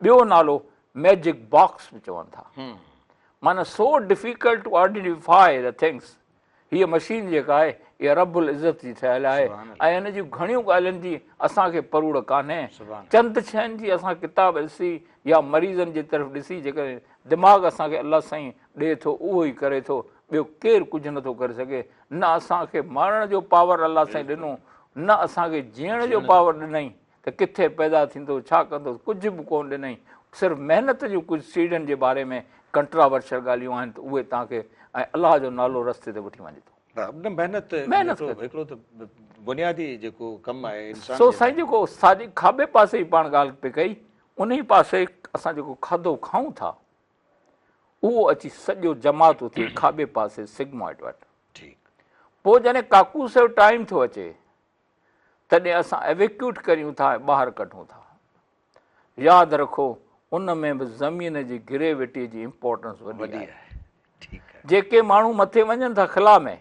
ٻيو نالو ميجڪ باڪس به چون ٿا. معنيٰ so difficult to identify the things. هيء مشين جيڪا آهي اها رب العزت جي ٺهيل آهي ۽ ان جون گهڻيون ڳالهين جي اسان کي پروڙ ڪانهي. چند شين جي اسان ڪتاب ڏسي يا مريضن جي طرف ڏسي جيڪڏهن دماغ اسان کي الله سائين ڏئي ٿو اهو ئي ڪري ٿو ٻيو ڪير ڪجهه نٿو ڪري سگهي. نه اسان کي مارڻ جو پاور الله سائين ڏنو نه اسان کي جيئڻ جو پاور ڏنائين. ته ڪٿي پيدا ٿيندو، ڇا ڪندو، ڪجهه به ڪونه ڏنائين، صرف محنت جون ڪجهه سيڙهين جي باري ۾ ڪنٽراورشل ڳالهيون آهن ته اهي توهان کي ۽ الله جو نالو رستي تي وٺي وڃي ٿو. نه محنت هڪڙو ته بنيادي جيڪو ڪم آهي انسان سو سائين جيڪو ساڄي کاٻي پاسي جي پاڻ ڳالهه پئي ڪئي انهي پاسي اسان جيڪو کاڌو کائون ٿا اهو اچي سڄو جمع ٿو ٿئي کاٻي پاسي سگموائڊ وٽ. ٺيڪ. پوء جڏهن ڪاڪوس جو ٽائيم ٿو اچي تڏهن اسان ايويڪيوٽ ڪريون ٿا ۽ ٻاهر ڪڍون ٿا. ياد رکو ان ۾ به زمين جي گريوٽي جي امپورٽنس وڏي آهي. جيڪي ماڻهو مٿي وڃن ٿا خلا ۾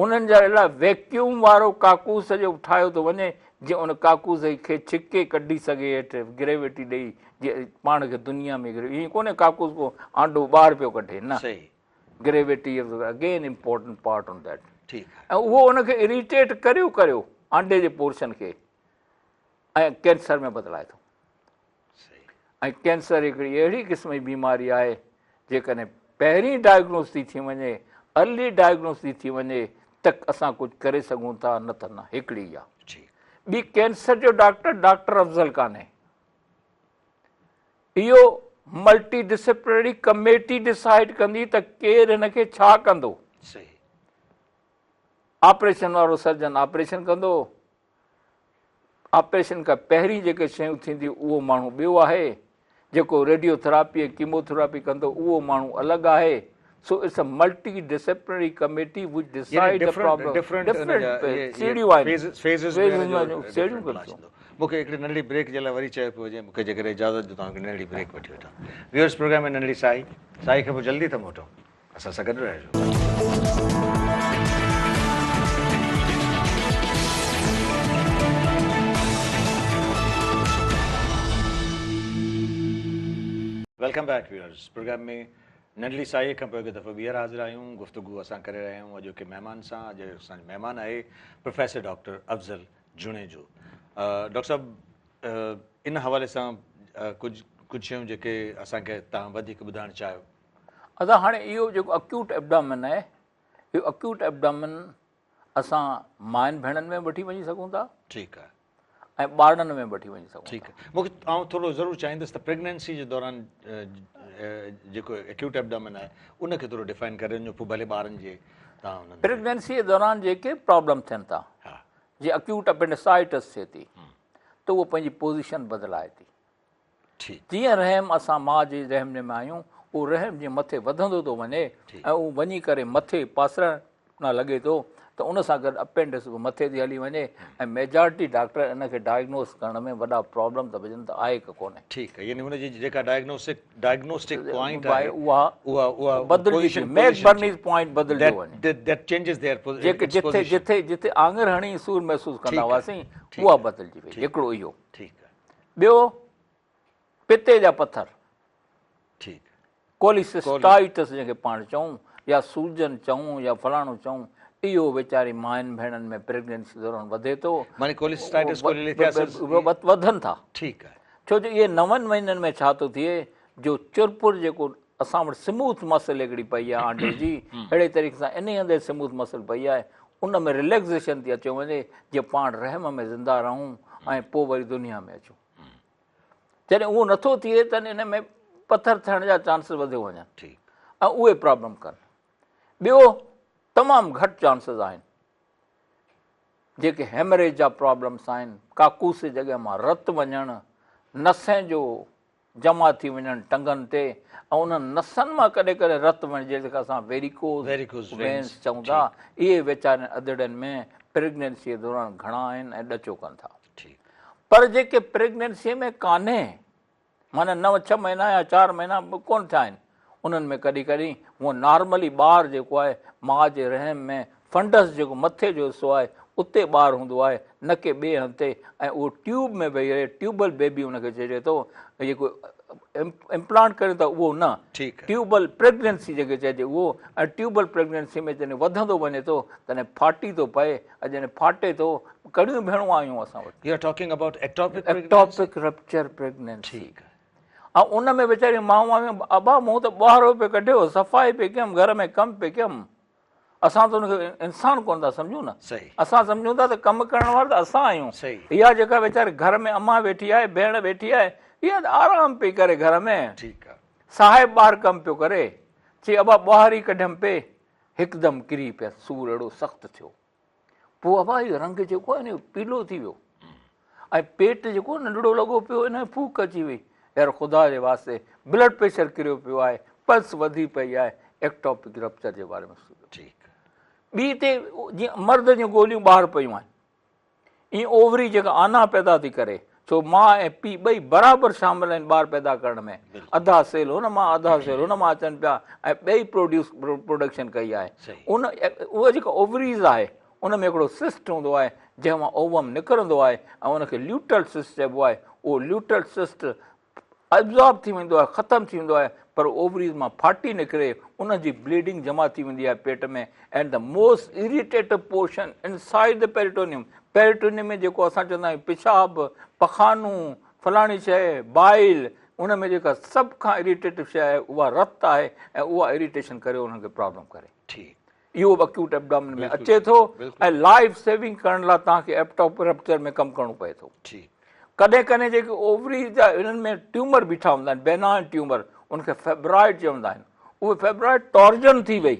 انهن جا لاء ويڪيوم وارو ڪاڪوس جو ٺاهيو ٿو وڃي جيئن ان ڪاڪوس کي ڇڪي ڪڍي سگهي هيٺ گريوٽي ڏئي جيئن پاڻ کي دنيا ۾ ائين ڪونهي ڪاڪوس ڪو آنڊو ٻاهر پيو ڪڍي نه. Gravity is again important part on that. ٺيڪ آهي. ۽ اهو ان کي اريٽيٽ ڪريو ڪريو آنڊي جي پورشن کي ۽ ڪينسر ۾ بدلائي ٿو. صحيح. ۽ ڪينسر هڪڙي اهڙي قسم جي بيماري آهي جيڪڏهن پهرين ڊائگنوز ٿي ٿي وڃي، ارلي ڊائگنوز ٿي ٿي وڃي ته اسان ڪجهه ڪري سگهون ٿا نه ته نه. هڪڙي اها. ٺيڪ. ٻي ڪينسر جو ڊاڪٽر ڊاڪٽر افضل ڪانهي. اهو ملٽي ڊسپلنري ڪميٽي ڊسائيڊ ڪندي ته ڪير هن کي ڇا ڪندو. صحيح. آپريشن وارو سرجن آپريشن ڪندو، آپريشن کان پهرين جيڪي شيون ٿينديون اهو ماڻهو ٻيو آهي، جيڪو ريڊيو ٿراپي ۽ ڪيمو ٿراپي ڪندو اهو ماڻهو الڳ آهي، so it's a multi disciplinary committee which decide the problem. Different سيڙهيون آهن، فيزز سيڙهيون ڪن ٿيون. مون کي هڪڙي ننڍڙي بريڪ جي لاء وري چيو پيو وڃي، مون کي جيڪڏهن اجازت ڏيو ته آئون هڪڙي ننڍڙي بريڪ وٺي وٺان. ويورز پروگرام ۾ ننڍڙي ساهي، ساهي کان پوء جلدي ٿا موٽون. اسان سان گڏ رهجو. Welcome back viewers programme ۾ ننڍڙي ساهيء کان پوء هڪ دفعو ٻيهر حاضر آهيون. گفتگو اسان ڪري رهيا آهيون اڄوڪي مهمان سان. اڄ اسان جو مهمان آهي پروفيسر ڊاڪٽر افضل جوڻيجو. ڊاڪٽر صاحب ان حوالي سان ڪجهه ڪجهه شيون جيڪي اسان کي توهان وڌيڪ ٻڌائڻ چاهيو. ادا هاڻي اهو جيڪو اڪيوٽ ايبڊامن آهي اهو اڪيوٽ ايبڊامن اسان مائن ڀيڻن ۾ وٺي وڃي سگهون ٿا. ٺيڪ آهي. ۽ ٻارڙن ۾ وٺي وڃي سگهون ٿا. ٺيڪ آهي. مون کي آئون ٿورو ضرور چاهيندس ته پريگننسي جي دوران جيڪو اڪيوٽ ايبڊامن آهي ان کي ٿورو ڊفائن ڪري ڏجو پوء ڀلي ٻارن جي تان انهن پريگننسي جي دوران جيڪي پرابلم ٿين ٿا ها جي اڪيوٽ اپينڊسائٽس ٿئي ٿي ته اهو پنهنجي پوزيشن بدلائي ٿي. جيئن رحم اسان ماء جي رحم ۾ آهيون اهو رحم جيئن مٿي وڌندو ٿو وڃي ۽ اهو وڃي ڪري مٿي پاسرڻ ڏانهن لڳي ٿو ته ان سان گڏ اپينڊڪس به مٿي ٿي هلي وڃي ۽ ميجارٽي ڊاڪٽر ان کي ڊائگنوز ڪرڻ ۾ وڏا پرابلم ٿا وجهن ته آهي ڪه ڪونهي. ٺيڪ آهي يعني ان جي جيڪا ڊائگنوسڪ ڊائگنوسٽڪ پوائنٽ آهي اها اها بدلجي ٿي ميڪ برنيز پوائنٽ بدلجي وڃي that changes there جيڪي جٿي جٿي جٿي آڱر هڻي سور محسوس ڪندا هئاسين اها بدلجي وئي هڪڙو اهو. ٺيڪ آهي. ٻيو پتي جا پٿر، ٺيڪ، ڪوليسسٽائٽس جنهن کي پاڻ چئون يا سوجن چئون يا فلاڻو چئون، اهو ويچاري مائن ڀيڻن ۾ پريگننسي دوران وڌي ٿو. معني ڪوليسسٽائٽس ڪوليليٿياسس وڌن ٿا. ٺيڪ آهي. ڇو جو اهي نون مهينن ۾ ڇا ٿو ٿئي جو چرپر جيڪو اسان وٽ سموٿ مسل هڪڙي پئي آهي آنڊي جي اهڙي طريقي سان انهي هنڌ سموٿ مسل پئي آهي ان ۾ رليڪزيشن ٿي اچيو وڃي جيئن پاڻ رحم ۾ زنده رهون ۽ پوء وري دنيا ۾ اچون جڏهن اهو نٿو ٿئي تڏهن ان ۾ پٿر ٿيڻ جا چانسز وڌيو وڃن ٺيڪ ۽ اهي پرابلم ڪن. ٻيو تمام گهٽ چانسز آهن جيڪي هيمريج جا پرابلمس آهن ڪاڪوس جي جڳهه مان رت وڃڻ نسين جو جمع ٿي وڃڻ ٽنگن تي ۽ انهن نسن مان ڪڏهن ڪڏهن رت وڃڻ جنهن کي اسان ويريڪوز وينس چئون ٿا اهي ويچارين ادڙين ۾ پريگننسيء دوران گهڻا آهن ۽ ڏچو ڪن ٿا پر جيڪي پريگننسيء ۾ ڪانهي معنيٰ نو ڇهه مهينا يا چار مهينا به ڪونه ٿيا آهن انهن ۾ ڪڏهن ڪڏهن هونء نارملي ٻار جيڪو آهي ماء جي رحم ۾ فنڊس جيڪو مٿي جو حصو آهي اتي ٻار هوندو آهي نه ڪي ٻئي هنڌ تي ۽ اهو ٽيوب ۾ ويهي رهي ٽيوبل بيبي ان کي چئجي ٿو جيڪو امپلانٽ ڪريون ٿا اهو نه ٽيوبل پريگننسي جيڪي چئجي اهو ۽ ٽيوبل پريگننسي ۾ جڏهن وڌندو وڃي ٿو تڏهن ڦاٽي ٿو پئي ۽ جڏهن ڦاٽي ٿو ڪڙيون ڀيڻون آيون اسان وٽ. You are talking about ectopic pregnancy? Ectopic rupture pregnancy. ۽ ان ۾ ويچاريون مائون آيون ابا مون ته ٻهارو پئي ڪڍيو صفائي پئي ڪيم گهر ۾ ڪم پئي ڪيم اسان ته ان کي انسان ڪونه ٿا سمجهون نه. اسان سمجهون ٿا ته ڪم ڪرڻ وارا ته اسان آهيون. اها جيڪا ويچاري گهر ۾ امان ويٺي آهي، ڀيڻ ويٺي آهي، اها ته آرام پئي ڪري گهر ۾. صاحب ٻاهر ڪم پيو ڪري. چي ابا ٻهاري ڪڍيم پئي، هڪدم ڪري پيس، سور اهڙو سخت ٿيو. پوء ابا اهو رنگ جيڪو آهي نه اهو پيلو ٿي ويو ۽ پيٽ جيڪو ننڍڙو لڳو پيو ان ۾ ڦوڪ اچي وئي. يار خدا جي واسطي بلڊ پريشر ڪريو پيو آهي، پلس وڌي پئي آهي، ايڪٽاپڪ رپچر جي باري ۾ سوچيو. ٻي تي جيئن مرد جون گوليون ٻاهر پيون آهن ائين اووري جيڪا آنا پيدا ٿي ڪري ڇو ماء ۽ پيء ٻئي برابر شامل آهن ٻار پيدا ڪرڻ ۾ اڌا سيل هن مان اڌا سيل هن مان اچن پيا ۽ ٻئي پروڊيوس پروڊڪشن ڪئي آهي ان اها جيڪا اووريز آهي ان ۾ هڪڙو سسٽ هوندو آهي جنهن مان اووم نڪرندو آهي ۽ ان کي ليوٽل سسٽ چئبو آهي اهو ليوٽل سسٽ ابزارب ٿي ويندو آهي ختم ٿي ويندو آهي پر اووريز مان ڦاٽي نڪري ان جي بليڊنگ جمع ٿي ويندي آهي پيٽ ۾ and the most irritated portion inside the peritoneum peritoneum ۾ جيڪو اسان چوندا آهيون پيشاب پخانو فلاڻي شيء بائل ان ۾ جيڪا سڀ کان اريٽيٽو شيء آهي اها رت آهي ۽ اها اريٽيشن ڪري انهن کي پرابلم ڪري. ٺيڪ. اهو به اڪيوٽ ائبڊامن ۾ اچي ٿو ۽ لائف سيونگ ڪرڻ لاء توهان کي ايڪٽاپڪ رپچر ۾ ڪم ڪرڻو پئي ٿو. ٺيڪ. ڪڏهن ڪڏهن جيڪي اووري جا انهن ۾ ٽيومر بيٺا هوندا آهن بينائن ٽيومر ان کي فيبرائڊ چوندا آهن اهي فيبرائڊ ٽارجن ٿي وئي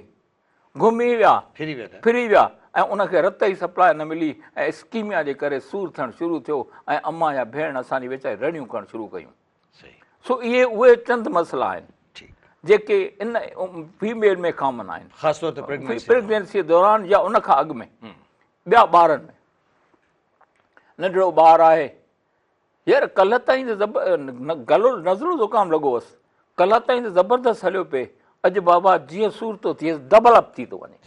گهمي ويا ڦري ويا ۽ ان کي رت جي سپلاء نه ملي ۽ اسڪيميا جي ڪري سور ٿيڻ شروع ٿيو ۽ امان يا ڀيڻ اسان جي ويچاري رڙيون ڪرڻ شروع ڪيون سو اهي اهي چند مسئلا آهن جيڪي ان فيميل ۾ ڪامن آهن خاص طور تي پريگننسي دوران يا ان کان اڳ ۾ ٻيا ٻارن ۾ ننڍڙو ٻار آهي يار ڪلهه تائين ته گلو نزلو زڪام لڳو هوس ڪلهه تائين ته زبردست هليو پئي اڄ بابا جيئن سور ٿو ٿئيس ڊبل اپ ٿي ٿو وڃي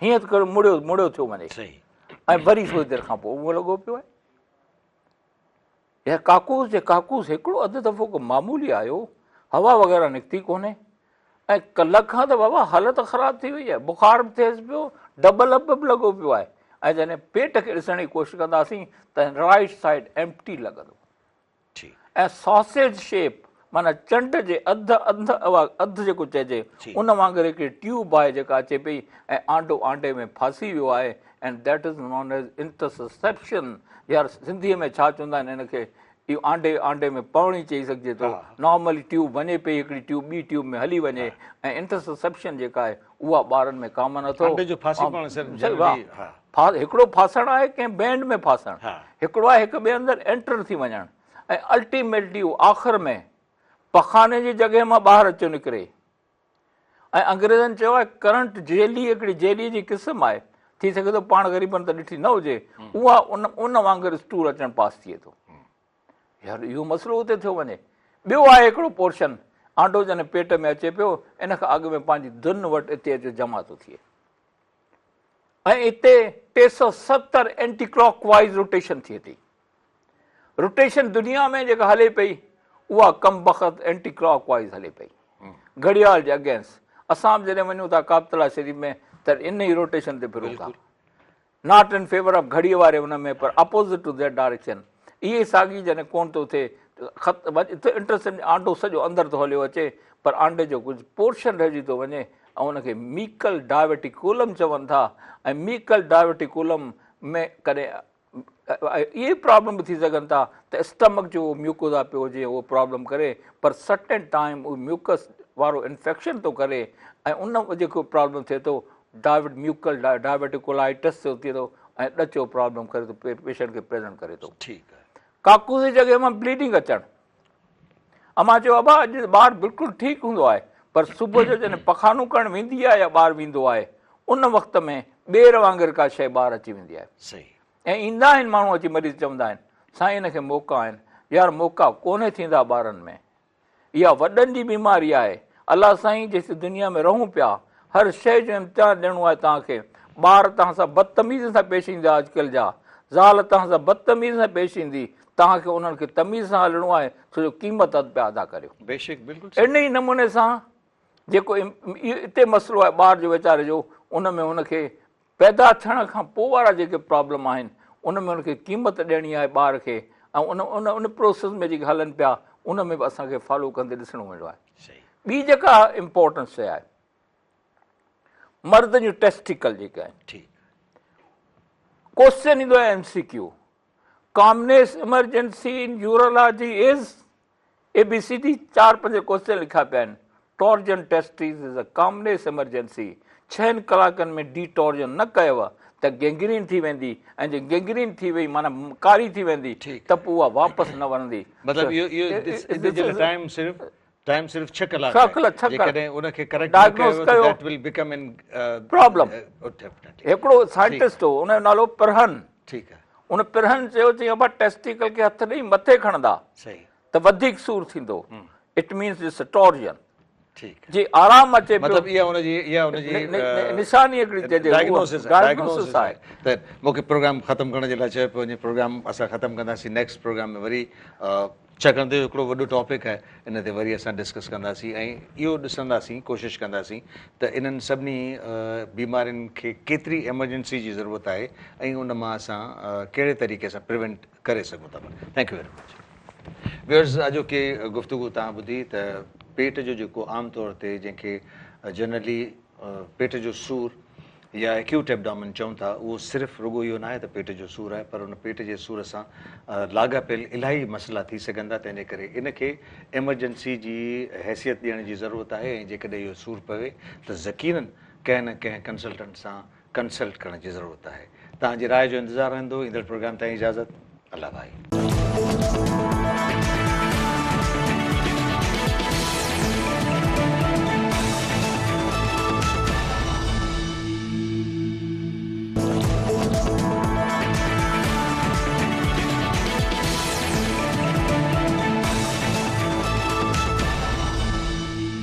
هيئن ته مڙيو مڙيو ٿيو وڃي ۽ وري ٿوري دير کان پوء اهو لڳو پيو آهي يار ڪاڪوس جي ڪاڪوس هڪڙو اڌ دفعو ڪو معمولي آيو هوا وغيره نڪتي ڪونهي ۽ ڪلهه کان ته بابا حالت خراب ٿي وئي آهي بخار به ٿئيس پيو ڊبل اپ به لڳو پيو آهي ۽ جڏهن پيٽ کي ڏسڻ جي ڪوشش ڪنداسين ته رائٽ سائيڊ ايمپٽي لڳندو ۽ ساسيج شيپ معنيٰ چنڊ جي اڌ اڌ اڌ جيڪو چئجي ان وانگر هڪڙي ٽيوب آهي جيڪا اچي پئي ۽ آنڊو آنڊي ۾ ڦاسي ويو آهي and that is known as intussusception يار سنڌيء ۾ ڇا چوندا آهن ان کي اهو آنڊي آنڊي ۾ پوڻ ئي چئي سگهجي ٿو نارملي ٽيوب وڃي پئي هڪڙي ٽيوب ٻي ٽيوب ۾ هلي وڃي ۽ انٽسسيپشن جيڪا آهي اها ٻارن ۾ ڪامن اٿو آنڊي جو ڦاسي پوڻ سر جنرلي ها هڪڙو ڦاسڻ آهي ڪنهن بينڊ ۾ ڦاسڻ هڪڙو آهي هڪ ٻئي اندر اينٽر ٿي وڃڻ ۽ الٽيميٽلي اهو آخر ۾ پخاني جي جڳهه مان ٻاهر اچيو نڪري ۽ انگريزن چيو آهي ڪرنٽ جيلي هڪڙي جيلي جي قسم آهي ٿي سگهي ٿو پاڻ غريبن ته ڏٺي نه هجي اها ان ان وانگر اسٽول اچڻ پاس ٿئي ٿو يار اهو مسئلو اتي ٿيو وڃي ٻيو آهي هڪڙو پورشن آنڊو جڏهن پيٽ ۾ اچي پيو ان کان اڳ ۾ پنهنجي دن وٽ اتي اچي جمع ٿو ٿئي ۽ اتي 370 اينٽي ڪلاڪ وائز روٽيشن ٿئي ٿي روٽيشن دنيا ۾ جيڪا هلي پئي اها ڪم بخت اينٽي ڪلاڪ وائز هلي پئي گهڙيال جي اگينسٽ اسان به جڏهن وڃون ٿا ڪعبة الله شريف ۾ ته ان ئي روٽيشن تي ڦرون ٿا not in favour of گهڙي واري ان ۾ پر اپوزٽ ٽو that direction اهي ساڳي جڏهن ڪون ٿو ٿئي خط انٽرسٽ آنڊو سڄو اندر ٿو هليو اچي پر آنڊي جو ڪجهه پورشن رهجي ٿو وڃي ۽ ان کي ميڪل ڊائيورٽيڪولم چون ٿا ۽ ميڪل ڊائيورٽيڪولم ۾ ڪڏهن اهي پرابلم به ٿي سگهن ٿا ته اسٽمڪ جو ميوڪوزا پيو هجي اهو پرابلم ڪري پر سرٽن ٽائيم اهو ميوڪس وارو انفيڪشن ٿو ڪري ۽ ان جيڪو پرابلم ٿئي ٿو ڊائيورٽ ميوڪل ڊائيورٽيڪولائٽس ٿئي ٿو ۽ ڏچو پرابلم ڪري ٿو پيشنٽ کي پريزنٽ ڪري ٿو. ٺيڪ آهي. ڪاڪوس جي جڳهه مان بليڊنگ اچڻ. امان چيو ابا اڄ ٻار بلڪل ٺيڪ هوندو آهي پر صبح جو جڏهن پخانو ڪرڻ ويندي آهي يا ٻار ويندو آهي ان وقت ۾ ٻير وانگر ڪا شيء ٻاهر اچي ويندي آهي. صحيح. ۽ ايندا آهن ماڻهو اچي مريض چوندا آهن سائين ان کي موڪا آهن يار موڪا ڪونهي ٿيندا ٻارن ۾ اها وڏن جي بيماري آهي الله سائين جيسين دنيا ۾ رهون پيا هر شيء جو امتحان ڏيڻو آهي توهان کي ٻار توهان سان بدتميزي سان پيش ايندا اڄڪلهه جا زال توهان سان بدتميزي سان پيش ايندي توهان کي انهن کي تميز سان هلڻو آهي ڇو جو قيمت پيا ادا ڪريو. بيشڪ بلڪل صحيح. ان ئي نموني سان جيڪو اتي مسئلو آهي ٻار جو ويچاري جو ان ۾ ان کي پيدا ٿيڻ کان پوء وارا جيڪي پرابلم آهن ان ۾ ان کي قيمت ڏيڻي آهي ٻار کي ۽ ان ان ان پروسيس ۾ جيڪي هلن پيا ان ۾ به اسان کي فالو ڪندي ڏسڻو ويندو آهي. ٻي جيڪا امپورٽنٽ شيء آهي مرد جون ٽيسٽيڪل جيڪي آهن. ڪوشچن ايندو آهي M C Q commonest emergency in urology is A B C D چار پنج ڪوئسچن لکيا پيا آهن torsion testis is a commonest emergency ڇهن ڪلاڪن ۾ ڊي ٽورجن نه ڪيو ته گينگرين ٿي ويندي ۽ جي گينگرين ٿي وئي معنيٰ ڪاري ٿي ويندي ته پوء اها واپس نه ورندي مطلب اهو اهو ان جي لاء ٽائيم صرف ٽائيم صرف 6 ڪلاڪ آهي جيڪڏهن ان کي ڪريڪٽ نه ڪيو ويو ته that will become an problem هڪڙو سائنٽسٽ هو ان جو نالو پرهن ٺيڪ آهي ان پرهن چيو چي ابا ٽيسٽيڪل کي هٿ ڏئي مٿي کڻندا صحيح ته وڌيڪ سور ٿيندو it means it's torsion ٺيڪ جي آرام اچي پيو مطلب اها ان جي اها ان جي نشاني هڪڙي چئجي ڊائگنوسس ڊائگنوسس آهي ته مون کي پروگرام ختم ڪرڻ جي لاء چيو پيو وڃي پروگرام اسان ختم ڪنداسين نيڪسٽ پروگرام ۾ وري ڇاڪاڻ ته اهو هڪڙو وڏو ٽاپڪ آهي ان تي وري اسان ڊسڪس ڪنداسين ۽ اهو ڏسنداسين ڪوشش ڪنداسين ته انهن سڀني بيمارين کي ڪيتري ايمرجنسي جي ضرورت آهي ۽ ان مان اسان ڪهڙي طريقي سان پريونٽ ڪري سگهون ٿا thank you very much viewers اڄوڪي گفتگو توهان ٻڌي ته پيٽ جو جيڪو عام طور تي جنهن کي جنرلي پيٽ جو سور يا ايڪيوٽ ايبڊامن چئون ٿا اهو صرف رڳو اهو ناهي ته پيٽ جو سور آهي پر ان پيٽ جي سور سان لاڳاپيل الاهي مسئلا ٿي سگهن ٿا تنهن جي ڪري ان کي ايمرجنسي جي حيثيت ڏيڻ جي ضرورت آهي ۽ جيڪڏهن اهو سور پوي ته يقينن ڪنهن نه ڪنهن ڪنسلٽنٽ سان ڪنسلٽ ڪرڻ جي ضرورت آهي. توهان جي راء جو انتظار رهندو. ايندڙ پروگرام تائين اجازت. الله ڀائي.